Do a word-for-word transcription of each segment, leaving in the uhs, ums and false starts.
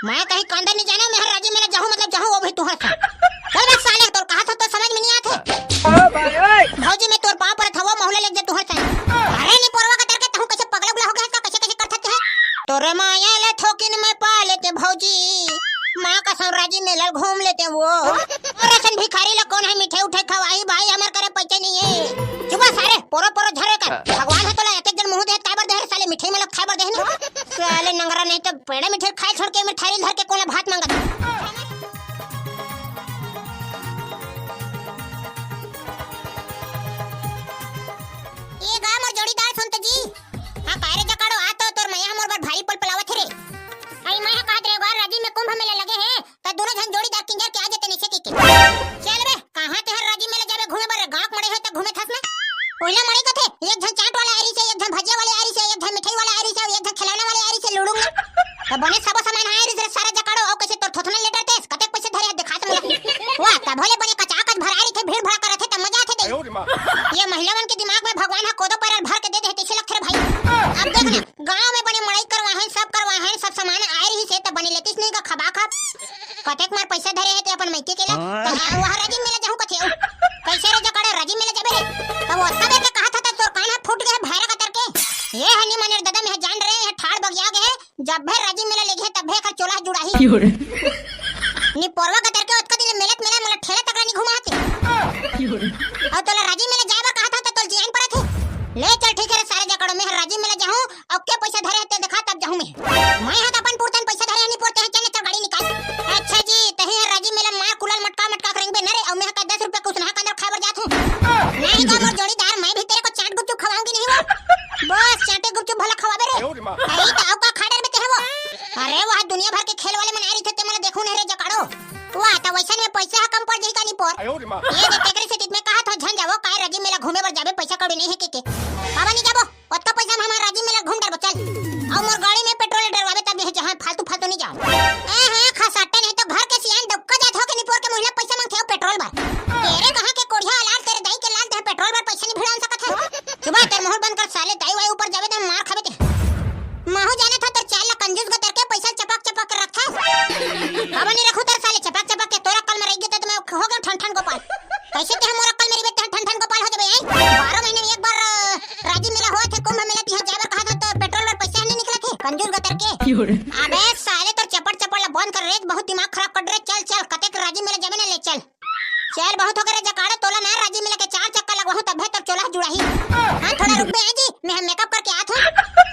मैं कहीं कांदा नहीं जाना, मैं राजी मेला जाहूं, मतलब जाहूं, वो भी तुंहर संग। चल बे साले, तोर कहां था तो समझ में नहीं आथे। भौजी, मैं तोर पांव परत हवं, महू ला लेग जा तुंहर संग। अरे निपोरवा कतर के, तहूं कैसे पगला उगला हो गया है, कैसे कैसे करथस ते? तोरे माया ला थोकिन मैं पा लेते भौजी, मां कसम राजी मेला घूम लेते वो। अउ असन भिखारी ला कोन हे मिठाई उठाई खवाही भाई, हमर करा पैसा नहीं हे। चुप सारे, पोरो पोरो झरे कर। भगवान ह तोला अतेक जन मुंह देहे, काबर देहे साले, मिठाई मतलब खाए बर देहे नहीं। साले नंगरा नहीं तो पेड़ा मिठाई खाए छोड़ के मैं थारी धर के कोला भात मांगत। ये गा मोर जोड़ीदार संत जी। हां, काय रे जकाड़ो, आ तो तोर मया मोर बर भारी पलपलावत हे रे। आई मैं कहत रे गा, राजी में कुंभ मेला लगे हे, त दोनों झन जोड़ीदार किंजर के आ जते नीचे के। चल बे, कहां ते हर राजी मेला जाबे घूमे बर, गांव के मड़ई हे त घूमे थस ना। ओइला मड़ई कथे, एक झन चाट वाला आय रिसे, एक झन भजिया वाले आय रिसे, एक झन मिठाई वाला आय रिसे, एक झन खिलौना वाले आय रिसे, लुड़ूंगा। त बने सबो सामान आय रिसे रे सारा जकाड़ो, अउ कैसे तोर थोथना लेटर तेस, कतेक पैसे धरे हे दिखा त मोला। वाह, तभो ले बने कचाकच भराय रिथे, भीड़ भड़ा करत हे त मजा आथे दे। ये महिला मन के दिमाग में भगवान ह कोदो परल भर के दे दे, तइसे लगथे रे भाई। अब देख ना, गांव में बने मड़ई करवाहन, सब करवाहन, सब सामान आय रिसे त बने लेतिस नहीं का खबा खब। कतेक मार पैसा धरे हे ते अपन मइके के ला। त हां, वहां राजी मेला जाहूं कथे। कैसे रे जकाड़ा राजी मेला जाबे रे? त वो अतका देर के कहां था त तोर कान ह फूट गे हे भैरा कतर के। ये हनी मने रे ददा, मैं जान रे, ये ठाड़ बगिया गे हे। जब भे राजी मेला लेगे हे तब भे एकर चोला ह जुड़ाही। निपोरवा कतर के, अतका दिन मेला त मेला, मोला ठेला तक ला नहीं घुमाथे। अउ तोला राजी मेला जाए बर कहां था त तोला जियान परत हे। ले चल ठीक हे रे सारे जकाड़ो, मैं राजी मेला जाहूं। अउ के पैसा धरे हे ते देखा, तब जाहूं मैं। मैं हा त अपन पुरतन पैसा धरे हे, नहीं पुरते हे, चल, चल, गाड़ी निकाल। अच्छा जी, तही हा राजी मेला मार कुलल मटका मटका के रेंगबे न रे, अउ मैं हा का दस रुपया के उसनहा कांदा खाए बर जात हूं। नहीं तो मोर जोड़ीदार, मैं भी तेरे को चाट गुपचुप खवाऊंगी नहीं वो। बस, चाटे गुपचुप भला खवाबे रे। अरे माँ। अरे तो अउ का खा डरबे ते हा वो। अरे वह दुनिया भर के खेल वाले मन आए रहिथे, ते मन ला देखहूं नहीं रे जकाड़ो। वाह, त वइसन में पैसा हा कम पड़ जाही का निपोर। ये दे तेकरे सेती त मैं कहत हंव झन जावो, काय राजी मेला घूमे बर जाबे, पैसा कौड़ी नहीं हे के के। काबर नहीं जाबो? ओतका पैसा में हमर राजी मेला घूम डरबो, चल। अउ मोर गाड़ी में पेट्रोल डरवाबे तब यही जहां फालतू फालतू नहीं जाओ। ए हे, खसाटे नहीं तो घर के सियान डौका जात हो के निपोर के मुंह ला पैसा मांगथे हो पेट्रोल बर। तेरे कहां के कोढ़िया लाल, तेरे दाई के लाल, ते पेट्रोल बर पैसा नहीं भिड़ान सकत है। चुप, तेरे मुंह बंद कर साले, दाई वाई ऊपर जाबे त मार खाबे ते। महू जाने था तोर चाल ला कंजूस गतर के पैसा चपक चपक के रखथस। काबर नहीं रखूं तेरे साले चपक चपक के, तोर अक्कल में रह गए तो मैं हो गया ठन ठन गोपाल। कैसे ते मोर अक्कल में रहिबे ते ठन ठन गोपाल हो जाबे, हैं? बारह महीने में एक बार, अ, राजी मेला होत हे, कुंभ मेला तिहां जाए बर कहा था तो पेट्रोल बर पैसा नहीं निकलत हे, कंजूस गतर के। अबे साले तोर चपड़ चपड़ ला बंद कर रे, बहुत दिमाग खराब कर रे, चल चल, कतेक राजी मेला जाबे ना, ले चल। चल, बहुत हो गे रे जकाड़ा, तोला ना राजी मेला के चार चक्कर लगवाहूं, तभे तोर चोला जुड़ाही। हां, थोड़ा रुक बे, जी, मैं मेकअप करके आत हूं।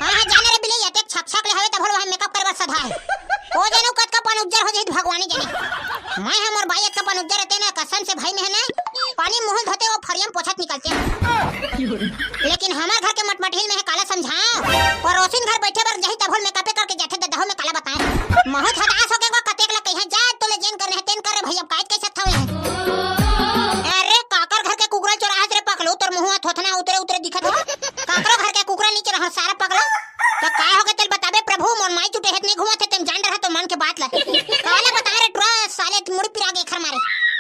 हां, हां, जाने रे बिलई, अतेक छक छक ले हवे, तभो ले वहां मेकअप करे बर सधा हे। ओ जानू, कतका पन उज्जर हो जाही, भगवान ही जाने। मैं हा मोर भाई, अतका पन उज्जर रहते ना, कसम से भाई, मैं हा ना, पानी मुंह धोते वो फरियम पोछत निकलते। लेकिन हमर घर के मटमटहीन में काला समझाओ, पड़ोसिन घर बैठे बर जाही, तभो ले मेकअपे करके जाथे, ददहो में काला बताए। महू हताश हो गे, कतेक ला कहिया, जा, तोले जेन करने हे, तेन कर रे भैया, अब कायज कैसे थवे हे? अरे, काकर घर के कुकरा चोराहस रे पकलू, तोर मुंह थोथना उतरे उतरे दिखत हे। काकरो घर के कुकरा नहीं चोराहस, सारा पगला। त काय हो गे, तेल बताबे प्रभु, मोर माई चुटे हे त नहीं घुमाथे, तेन जान रहा तो मन के बात ला। काला बता रे टुरा, साले मुड़ी पिरा गे एखर मारे।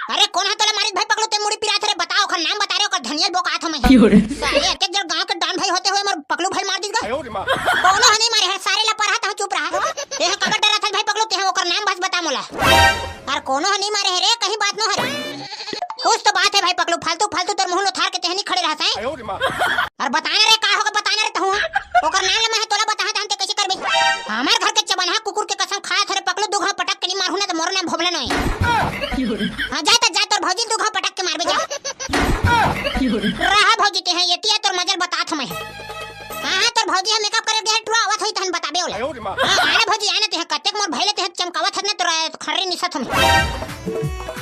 अरे, कोन हा तोला मारिस भाई पकलू, ते मुड़ी पिराथे रे, बता, ओखर नाम बता रे, ओकर धनियल बोकात हूं मैं। साले, अतेक जड़ गांव के डॉन भाई होते हुए मोर पकलू भाई मार दिस गा। कोनो ह नहीं मारे हे, सारे ला परहा, तहूं चुप रहा। तेहा काबर डराथस भाई पकलू, तेहा ओकर नाम बस बता मोला। अरे कोनो ह नहीं मारे हे रे, कहीं बात नो हरे। कुछ तो बात हे भाई पकलू, फालतू फालतू तोर मुंह लोथार के तेहा नहीं खड़े रहत हे। अरे बता ना रे, का होगे बता ना रे तहूं। ओकर नाम ला मैं तोला बताहूं, तहन ते कैसे करबे? हमर घर के चबनहा कुकुर के कसम खात हंव रे पकलू, दू घांव पटक के नहीं मारहूं ना त मोरो नाम भोभला नोहे। हां, जा त जा, तोर भौजी ल दू घांव पटक के मारबे जा। रहा भौजी, तेहा एतिया तोर मजा ल बतात हंव मैं। हां, हां, तोर भौजी ह मेकअप करे गे हे, टुरा आवत होही तहन बताबे ओला। हां, आना भौजी, आना, तेहा कतेक मोर भाई ले तेहा चमकावत हस ना, तोर खर्री निसत हंव।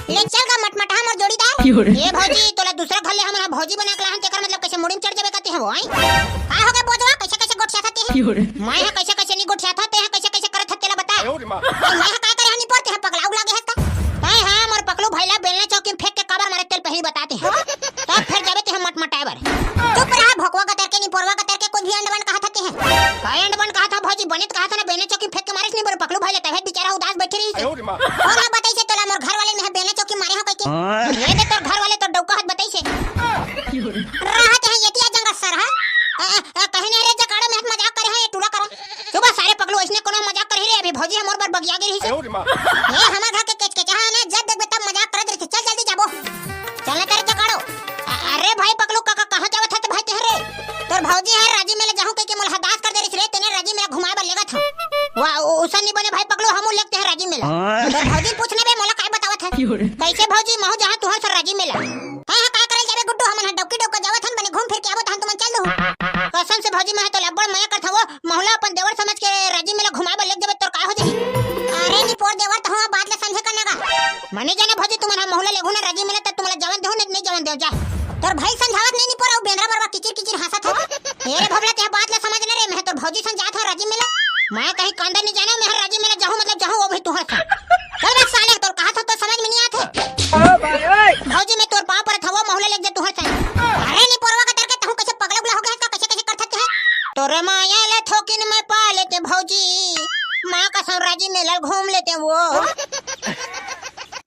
ले चल गा मटमटहा मोर जोड़ीदार। ए भौजी, तोला दूसरा घर ले हमन ह भौजी बना के लाहन, तेकर मतलब कैसे मुड़ी में चढ़ जाबे कते हे वो, आंय? का होगे बोजवा, कैसे कैसे गोठियाथस तेहा? मैं हा कैसे कैसे नहीं गोठियाथंव, तेहा कैसे कैसे करथस तेला बता। मैं हा का करे हंव निपोर, तेहा पगला उगला गे हस का? तैं हा मोर पकलू भाई ला बेलना चौकी में फेंक के काबर मारे तेला पहिली बता तेहा। तब फेर जाबे तेहा मटमटाए बर। चुप रहा भोकवा गतर के, निपोरवा गतर के, कुछ भी अंड बंड कहाथस तेहा। का अंड बंड कहाथंव भौजी, बने त कहाथंव ना, बेलना चौकी में फेंक के मारिस नहीं मोर पकलू भाई ला, तभे बेचारा उदास बैठे रहिस। कोन हा बताइस हे तोला मोर घर वाले ल मैं हा बेलना चौकी मारे हंव कहिके? ये दे तोर घर वाले तोर डौका ह त बताइस हे। रहा तेहा एतिया जंगल सर हा। ए, ए, ए, कहीं नहीं रे जकाड़ा, मैं हा त मजाक करे हंव, ये टुरा करा। चुप सारे पकलू, अइसने कोनो मजाक करही रे, अभी भौजी ह मोर बर बगिया गे। रहिस। ए, हमर घर के केचकेचा ह ना, जब देखबे तब मजाक करत रहिथे। चल जल्दी जाबो। चल ना तेरे जगाड़ो। अ-, अरे भाई पकलू, का, का, कहाँ जावत हस भाई तेहर रे? तोर भौजी ह राजी मेला जाहूं कहिके मोला हदास कर दे रहिस रे, तेने राजी मेला घुमाए बर लेगत हंव। वाह, उ-, उसन नी बने भाई पकलू, हमू लेगते हैं राजी मेला। तोर भौजी पूछना बे, मोला काय बतावत हे? कइसे भौजी, महू जाहूं तुहर संग राजी मेला। हाँ, हाँ, काय करे जाबे गुड्डू, हमन ह डौकी डौका जावत हन, बने घूम फिर के आबो, तहन तुमन चल दो। कसम से भौजी, मैं ह तोला अब्बड़ मया करथंव वो, महू ला अपन देवर समझ के राजी मेला घुमाए बर लेग जाबे, तोर का हो जाही? अरे निपोर देवर, तहूं ह बात ला समझे कर ना गा। मैं नइ जानंव भौजी, तुमन ह महू ला लेगहू ना राजी मेला, त तुमन ला जावन देहूं, नइ, नइ जावन देहूं, जा। तोर भाई समझावत नइ निपोर, अउ बेंदरा मरवा किचिर किचिर हाँसत हे। ए रे भोभला, तें ह बात ला समझ ना रे, मैं ह तोर भौजी संग जात हंव राजी मेला। मैं कहीं कांदा नइ जानंव, मैं ह राजी मेला जाहूं, मतलब जाहूं, वो भी तुहर संग। चल बे साले, तोर कहां तक तो समझ में नइ आत हे। भौजी, मैं तोर पांव परत हंव, महू ला लेग जा तुहर संग। अरे निपोरवा कतर के, तहूं कइसे पगला उगला हो गे हस का, कइसे कइसे करथस तें ह? तोरे माया ला थोकिन मैं पा लेते भौजी, मां कसम राजी मेला घूम लेते वो।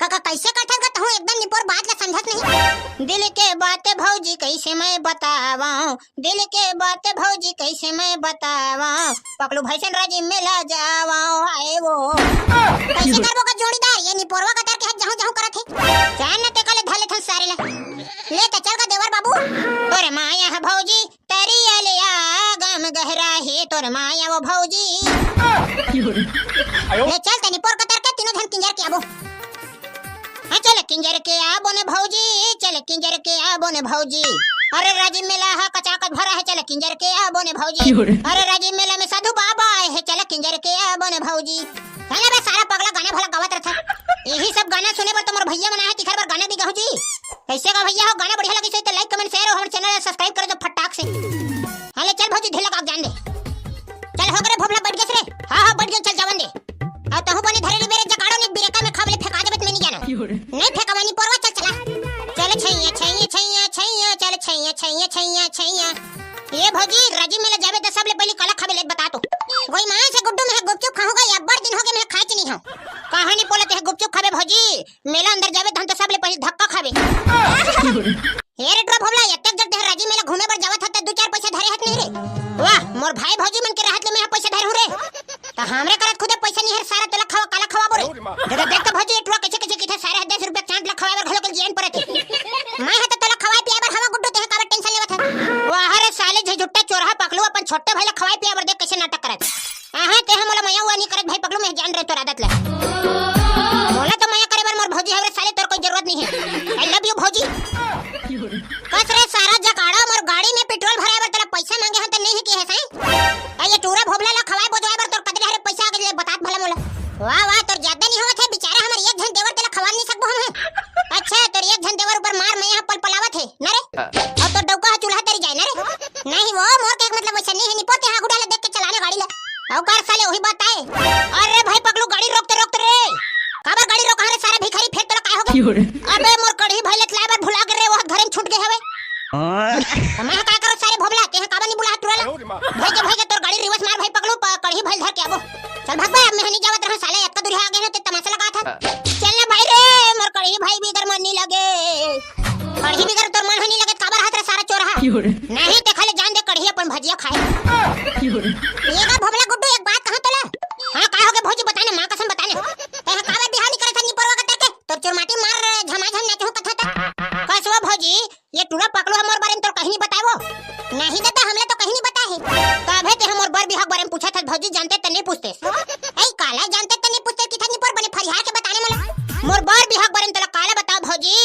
का, का, कइसे करथस गा तहूं, एकदम निपोर बात ला समझस नहीं। दिल के बात भौजी कइसे मैं बतावंव, दिल के बात भौजी कइसे मैं बतावंव, पकलू भाई संग राजी मेला जावंव, हाय वो। कइसे करबो गा जोड़ीदार, ये निपोरवा कतर के ह जाहूं जाहूं करत हे। चल ना तें कले धर लेथन सारे ला। ले त चल गा देवर बाबू। तोरे माया ह भौजी तरिया ले आगम गहरा हे, तोरे माया वो भौजी। ले चल त निपोर कतर के तीनों झन किंजर के आबो। हाँ, चल किंजर के आबो ने भौजी, चल किंजर के आबो ने भौजी। अरे राजी मेला ह कचाकच भरा हे, चल किंजर के आबो ने भौजी। अरे राजी मेला में साधु बाबा आए हे, चल किंजर के आबो ने भौजी। चल बे सारा पगला, गाना भला गावत रहिथे। इही सब गाना सुने बर तो मोर भइया मन आए हे, तिखर बर गाना भी गाहू जी। कइसे गा भइया हो, गाना बढ़िया लगिस होही त like, comment, share अउ हमर channel ला subscribe कर दो फटाक से। हाँ ले चल भौजी, ढीला काक जान दे। चल हो गे रे भोभला, बइठ गेस रे। हाँ, हाँ, बइठ गेंव, चल जावन दे। अउ तहूं बने धरे रहिबे रे जगाड़ो, नइ बिरेका में खब ले फेंका देबे त मैं नइ जानंव। नइ फेंकवंव निपोरवा, चल चला। चल छैया, छैया, छैया, छैया, चल छैया, छैया, छैया, छैया। ए भौजी, राजी मेला जाबे त सबले पहिली काला खाबे ले बता तो। गोई मां से गुड्डू, मैं ह गुपचुप खाहूं गा, अब्बड़ दिन हो गे मैं ह खायेच नइ हंव। कहां निपोर ला तें ह गुपचुप खाबे भौजी? मेला अंदर जाबे तहन तो सबले पहिली धक्का खाबे। हे रे टुरा भोभला, अतेक जग तें ह राजी मेला घूमे बर जावत हस त दू चार पइसा धरे हस नहीं रे? वाह, मोर भाई भौजी मन के रहत ले मैं ह पइसा धरे हंव रे। त हमरे करा त खुदे पइसा नइ हे रे सारा, तोला खवा, काला खवाबो रे। देख, देख त भौजी, ए टुरा कइसे कइसे कहिथे, सारे ह दस रुपया के चांट ला खवाए बर घलो के ल जियन परत हे। मैं ह त तोला खवाए पियाए बर हंव गुड्डू, तें ह काबर tension लेवत हस? वाह रे साले, झझुट्टा चोरहा पकलू, अपन छोटे भाई ला खवाए पियाए बर देख कइसे नाटक करत। अहां, तें ह मोला मया उया नइ करस भाई पकलू, मैं जान रहेंव तोर आदत ला। मोला तो मया करे बर मोर भौजी हवे रे साले, तोर कोई जरूरत नइ हे। I love you भौजी। कस रे सारा जगाड़ो, मोर गाड़ी में पेट्रोल भराए बर तोला पइसा मांगे हंव त नइ हे कहे हस? ए टुरा भोभला ला खवाए बोजवाए बर तोर कतरे हरे पइसा आगे ले बतात भला मोला। वाह, वाह, तोर जादा नइ होवत हे, बिचारा हमर एक झन देवर, तेला खवा नइ सकबो हम ह। अच्छा, तोर एक झन देवर ऊपर मार मया ह पलपलावत हे, ना रे? अउ तोर डौका ह चूल्हा तरी जाए, ना रे? नहीं वो, मोर कहे के मतलब वइसे नइ हे, निपोर तें ह आगू डहर ला देख के चला ना गाड़ी ला। अउ का रे साले, उही बात आय। अरे भाई पकलू, गाड़ी रोक त, रोक त रे। काबर गाड़ी रोकहूं रे सारे भिखारी, फेर तोला काय हो गे? अबे मोर कड़ही भाई ला त लाए बर भुला गे रे, वो घरे में छूट गे हवे। त मैं ह काय करंव सारे भोभला, तें ह काबर नइ बुलाए हस टुरा ला? भइगे, भइगे, तोर गाड़ी reverse मार भाई पकलू, प-, कड़ही भाई ला धर के आबो। चल भाग बे, अब मैं ह नइ जावत रहंव साले, अतका दूरिहा आगे हंव ना, तें तमासा लगात हस। चल ना भाई रे, मोर कड़ही भाई बिगर मन नइ लगे। कड़ही बिगर तोर मन ह नइ लगे त काबर रहत रे सारा चोरहा? नहीं, तें खाली जान दे, कड़ही अपन भजिया खाए। ए गा भोभला गुड्डू, एक बात कहंव तोला। हाँ, काय हो गे भौजी, बता ना, मां कसम बता ना। तें ह काबर बिहाव नइ करत हस निपोरवा कतर के? तोर चुरमाटी मार झमाझम नाचहूं कथस त। कस वो भौजी, ए टुरा पकलू ह मोर बारे में तोला कहीं नइ बताय वो? नहीं ददा, हमला तो कहीं नइ बताय हे। तभे तें ह मोर बर बिहाव के बारे में पूछत हस भौजी, जानतेस त नइ पूछतेस। ए काला जानतेस त नइ पूछतेस, कथस निपोर, बने फरियार के बता ना मोला। मोर बर बिहाव के बारे में तोला काला बतावंव भौजी।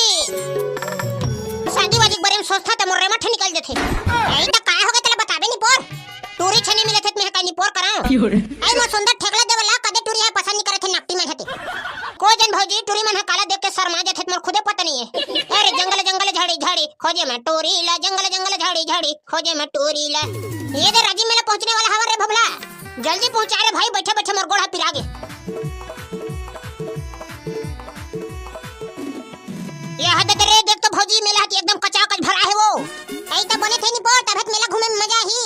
शादी वादी के बारे में सोचथंव त मोर रेमट ह निकल जथे। ए त काय हो गे, तोला बताबे निपोर? टूरी छेनी मिलत हे त मैं ह काय निपोर करंव? ए मोर सुंदर ठेकला देवला, कदे टूरी ह पसंद नइ करत हे, नकटी मन ह ते। कोई झन भौजी, टूरी मन ह काला देख के शर्मा जथे त मोर खुदे पता नइ हे। अरे जंगल जंगल झाड़ी झाड़ी खोजे मैं टूरी ला, जंगल जंगल झाड़ी झाड़ी खोजे मैं टूरी ला। ए दे राजी मेला पहुंचने वाला हवय रे भोभला, जल्दी पहुंचा रे भाई, बइठे बइठे मोर गोड़ ह पिरा गे। ए हा दे रे, देख तो भौजी, मेला ह एकदम कचाकच भरा हे वो। ए त बने थे निपोर, तभे त मेला घूमे में मजा आही।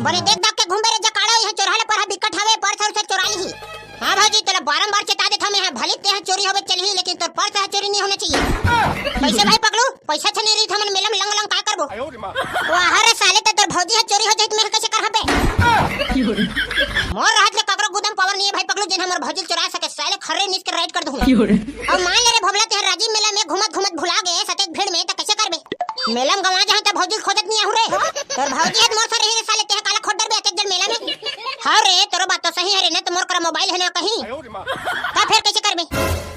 बने देख दाख के घूमबे रे जगाड़ो, इहां चोरहा ले परहा बिकट हवे, पर्स उर्स चोरा लिही। हाँ भौजी, तोला बारंबार चेता देथंव मैं ह, भले तें ह चोरी होबे चलही, लेकिन तोर पर्स ह चोरी नइ होना चाहिए। कइसे भाई पकलू, पइसा छने रही त हमन मेला में लंग लंग काय करबो? वाह रे साले, त तोर भौजी ह चोरी हो जाही त मैं ह कइसे करहूं बे? मोर रहत ले ककरो गुदा म पावर नहीं हे भाई पगलू, जेन हमर भौजी ल चुरा सके, साले खर्रे नीच के राइट कर दूं। क्यों रे? अउ मान ले रे भोभला, तें राजिम मेला में घूमत घूमत भुला गे सतेक भीड़ में, त कइसे करबे? मेला में गंवा जाहूं त भौजी ल खोजत नइ आहूं रे। तोर भौजी हे त मोर सर रही रे साले, तें काला खोज डरबे अतेक जन मेला में? हाँ रे, तोरो बात तो सही हे रे, न त मोर करा मोबाइल हे न कहीं। त फेर कइसे करबे?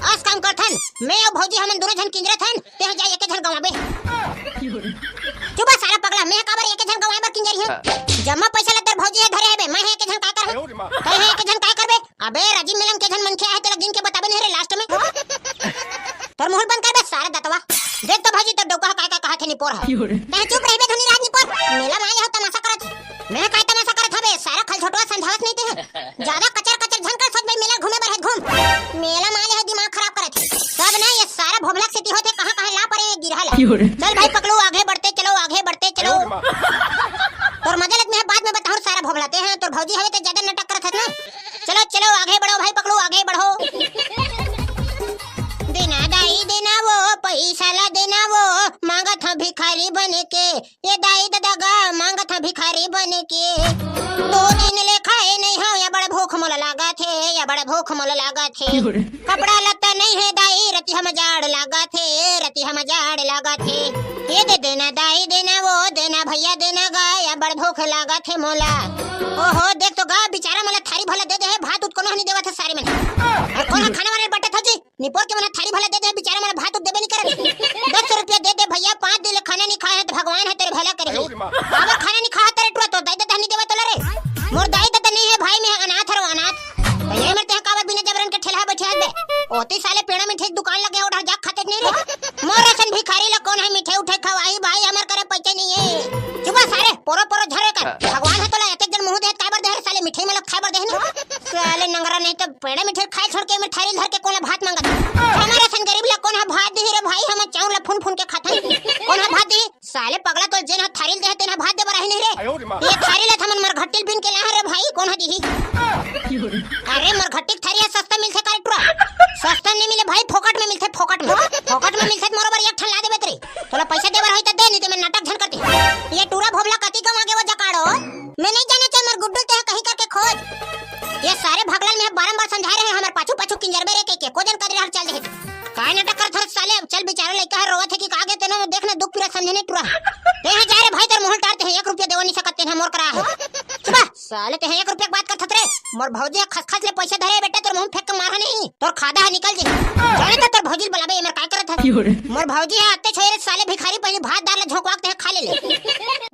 अस काम करथन, मैं अउ भौजी हमन दूनों झन किंजरत हन, तें जा एके झन गंवाबे। चुप सारा पगला, मैं काबर एके झन गंवाए बर किंजरी हंव? जम्मा पइसा ल तोर भौजी हे धरे हवे, मैं हे एके झन काय करहूं? तें हे एके झन काय करबे? अबे राजिम मेला में के झन मनखे आहे तेला गिन के बताबे नहीं रे लास्ट में। तोर मुंह ल बंद कर बे सारा दतवा। देख तो भौजी तोर डौका ह काय काय कहाथे निपोर ह। तें चुप रहिबे धनी राज निपोर। मेला में आए हो तमाशा करत। मैं काय तमाशा करत हबे? सारा खल छोटवा समझावत नहीं तें। जादा कचर कचर झन कर, सोच बे मेला घूमे बर हे घूम। मेला में आए हो दिमाग खराब करत हे। तब ना ये सारा भोभला के सेती होथे, कहां कहां ला परे ये गिरहा ला। चल भाई पकलू आगे बढ़ते चलो, आगे बढ़ते चलो। तोर मजा ल मैं बाद में बताहूं सारा भोभला, तें ह तोर भौजी हवे ते जादा नाटक करत हस ना। चलो चलो आगे बढ़ो भाई पकलू, आगे बढ़ो। देना दाई देना वो, पइसा ला देना वो, मांगत हंव भिखारी बन के। ये दाई ददा गा मांगत हंव भिखारी बन के। दो दिन ले खाए नहीं हंव, या बड़ भूख मोला लागत हे, या बड़ भूख मोला लागत हे। कपड़ा लत्ता नहीं हे दाई, रतिहा म जाड़ लागत हे, रतिहा म जाड़ लागत हे। ये दे देना दाई देना वो, देना भइया देना गा, या बड़ भूख लागत हे मोला। ओहो देख तो गा, बिचारा मोला थारी भला दे दे हे, भात उत कोनो ह नइ देवत हे सारे मन। अउ कोन ह खाना वाना ल बंटत हे जी? निपोर के मन ह थारी भला दे दे हे, बिचारा मोला भात उत देबे नइ करत। दस रुपया दे दे भइया, पांच दिन ले खाना नइ खाए हंव त भगवान ह तोर भला करही। काबर खाना नइ खाहस रे टुरा, तोर दाई ददा नइ देवय तोला रे? मोर दाई ददा नइ हे भाई, मैं अनाथ हरंव, अनाथ। त ये मेर तें काबर बिना जबरन के ठेलहा बइठे हस बे? ओती साले पेड़ा मिठाई के दुकान लगे हे, ओ डहर जाके खाते नइ रे। मोर असन भिखारी ल कोन ह मिठाई उठाई खवाही भाई, हमर करा पइसा नइ हे। चुप सारे, पोरो पोरो झन कर। भगवान ह तोला अतेक जन मुंह दे हे त काबर दे हे रे साले, मिठाई मतलब खाए बर दे हे न? साले नंगरा नहीं त पेड़ा मिठाई खाए छोड़ के मैं थारी ल धर के कोन ल भात मांगत हे? हमर असन गरीब ल कोन ह भात दिही रे भाई, हमन चाउर ल फून फून के खाथन। कोन ह भात दिही? साले पगला, तोला जेन ह थारी ल दे हे तेन ह भात दे बर आही नहीं रे। ये थारी ल त हमन मरघट्टी ल बीन के लाए हन रे भाई, कोन ह दिही? अरे मरघट्टी के थारी ह सस्ता मिलथे का रे टुरा? सस्ता नइ मिले भाई, फोकट में मिलथे, फोकट में। फोकट में मिलथे त मोरो बर एक ठन ला देबे त रे। तोला पइसा दे बर होही त दे, नहीं त मैं नाटक झन करती। ये टुरा भोभला कति गंवा गे वो जकाड़ो। मैं नइ जानंव, चल मोर गुड्डू ल तें ह कहीं करके खोज। ये सारे भगला ल मैं बारंबार समझाए रहेंव, हमर पाछू पाछू किंजरबे रे कहिके, एको झन कदे डहर चल दे हे। काय नाटक करत हस साले? अब चल, बिचारा लइका ह रोवत हे कि का गे तेनो, देख ना दुख पीरा समझे नहीं टुरा। तें ह जा रे भाई, तोर मुंह ल टार, तें ह एक रुपया देवा नइ सकत, तेन ह मोर करा हे। चुप साले, तें ह एक रुपया के बात करत हस रे? मोर भौजी ह खसखस ले पइसा धरे हे बेटा, तोर मुंह म फेंक के मारहूं नहीं, तोर खादा ह निकल जाही। जा रे त तोर भौजी ल बलाबे, ये मेर काय करत हस? मोर भौजी ह अतेच होय रे साले भिखारी, पहिली भात दार ल झोंकवा के तें ह खा ले ले।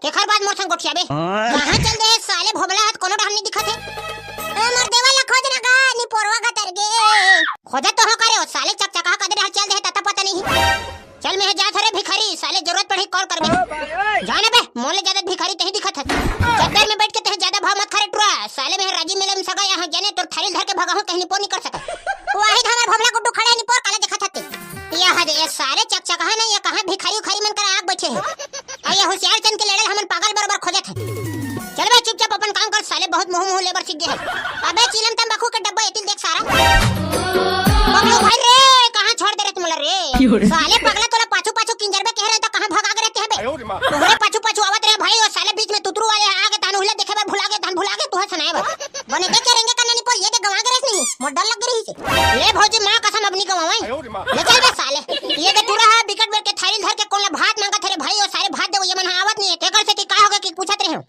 तेखर बाद मोर संग गोठियाबे। कहां चल दे हे साले भोभला ह त कोनो डहर नइ दिखत हे। ए, मोर देवर ल खोज ना गा, निपोरवा गा तर गे। खोजत तो हंव का रे, ओ साले चकचका कदे डहर चल दे हे, तता पता नहीं। चल, मैं जात हंव रे भिखारी, साले जरूरत पड़ही कॉल करबे। जा ना बे, मोर ले जादा भिखारी तेही दिखत हस। चद्दर में बइठ के तेह जादा भाव मत खा रे टुरा, साले मैं राजिम मेला में सगा आए हंव, जाने तोर थारी ल धर के भगाहूं, कहीं निपोर नइ कर सकस। वही तो हमर भोभला गुड्डू खड़े हे निपोर, काला देखत हस ते। ये दे, ये सारे चकचकहा ना, ये कहां भिखारी उखारी मन करा आके बइठे हे। अउ ये हुसियार चंद के लेड़े ल हमन पागल बरोबर खोजत हन। चल बे, चुपचाप अपन काम कर, साले बहुत मुंह मुंह ले बर सीख गे हे। अबे चीलम तंबाकू के डब्बा, एती ल देख सारा। पगलू भाई रे, कहां छोड़ दे रे तुमला रे? क्यों रे? साले पगला, तोला पाछू पाछू किंजरबे कहे रहे त कहां भगा के रहते हैं बे? तोहरे पाछू पाछू आवत रहे भाई, वो साले बीच में तुतरू वाले आ गे, तहन उहला देखे बर भुला गे, तहन भुला गे, तुहर सनाए बर। बने देखे रेंगे कन्ना निपोर, ये दे गंवा गे रहिस नहीं, मोर डर लग गे रहिस। ले भौजी, मां कसम अब नइ गंवावंव। ले चल बे साले, ये दे टूरा ह बिकट बेर के थारी ल धर के कोन ल भात मांगत हे रे भाई, ओ सारे भात दे, ये मन ह आवत नइ हे, तेकर सेती का होगे कि पूछत रहे हंव।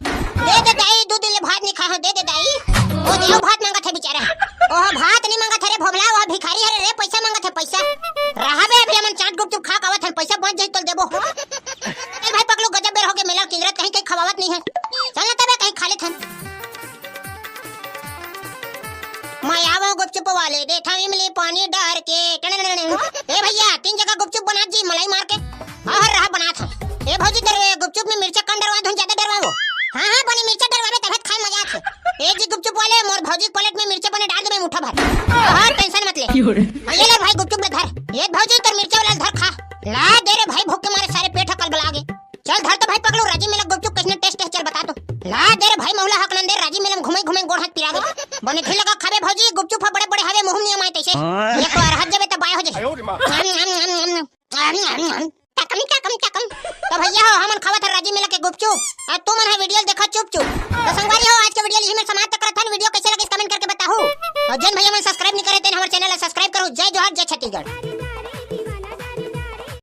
दे दे दाई, दू दिन ले भात नइ खाए हंव, दे दे दाई। ओ दे, ओ भात मांगत हे बेचारा। ओह भात नइ मांगत हे रे भोभला, ओह भिखारी हरे रे, पइसा मांगत हे पइसा। रहा बे, अभी हमन चाट गुपचुप खा के आवत हन, पइसा बच जाही तोला देबो। चल भाई पगलू, गजब बेर होगे, मेला किंजरत कहीं कहीं खवावत नइ हे। चल ना तबे कहीं खा लेथन। मैं आवंव गुपचुप वाले, देथंव इमली पानी डार के। टनननन। ए भइया, तीन जगह गुपचुप बना जी, मलाई मार के। हाँ, हर रहा बनात हंव। ए भौजी, डर-, गुपचुप में मिर्चा कम डरवा दूं, जादा डरवावंव? हाँ, हाँ, बने मिर्चा डरवाबे, तभे त खाए मजा आथे। ए जी गुपचुप वाले, मोर भौजी के प्लेट में मिर्चा बने डार दे, मैं मुट्ठा भर। हाँ, टेंशन मत ले। हाँ, ये ले भाई, गुपचुप ले धर। ये भौजी, तोर मिर्चा वाला धर खा। ला दे रे भाई, भूख के मारे सारे पेट ह कलबला गे। चल धर तो भाई पगलू, राजिम मेला गुपचुप कइसने टेस्ट हे, चल बता तो। ला दे रे भाई महुला हक नंदे, राजिम मेला में घूमे घूमे गोड़ हाथ पिरा गे। बने ढील लगा खाबे भौजी, गुपचुप ह बड़े बड़े हवे, मुंह में नइ आए तइसे। एक बार हज जाबे त बाय हो जाही। कम क्या कम क्या कम। तो भैया हो, हमन खावत हन राजीव मेला के गुपचुप, अउ तुमन ह वीडियो देखत चुप चुप। तो संगवारी हो, आज के वीडियो ल इही मेर समाप्त करत हन। वीडियो कइसे लगिस comment करके बताहू। अउ जेन भैया मन subscribe नइ करे तेन हमर channel ला subscribe करहू। जय जोहार, जय छत्तीसगढ़।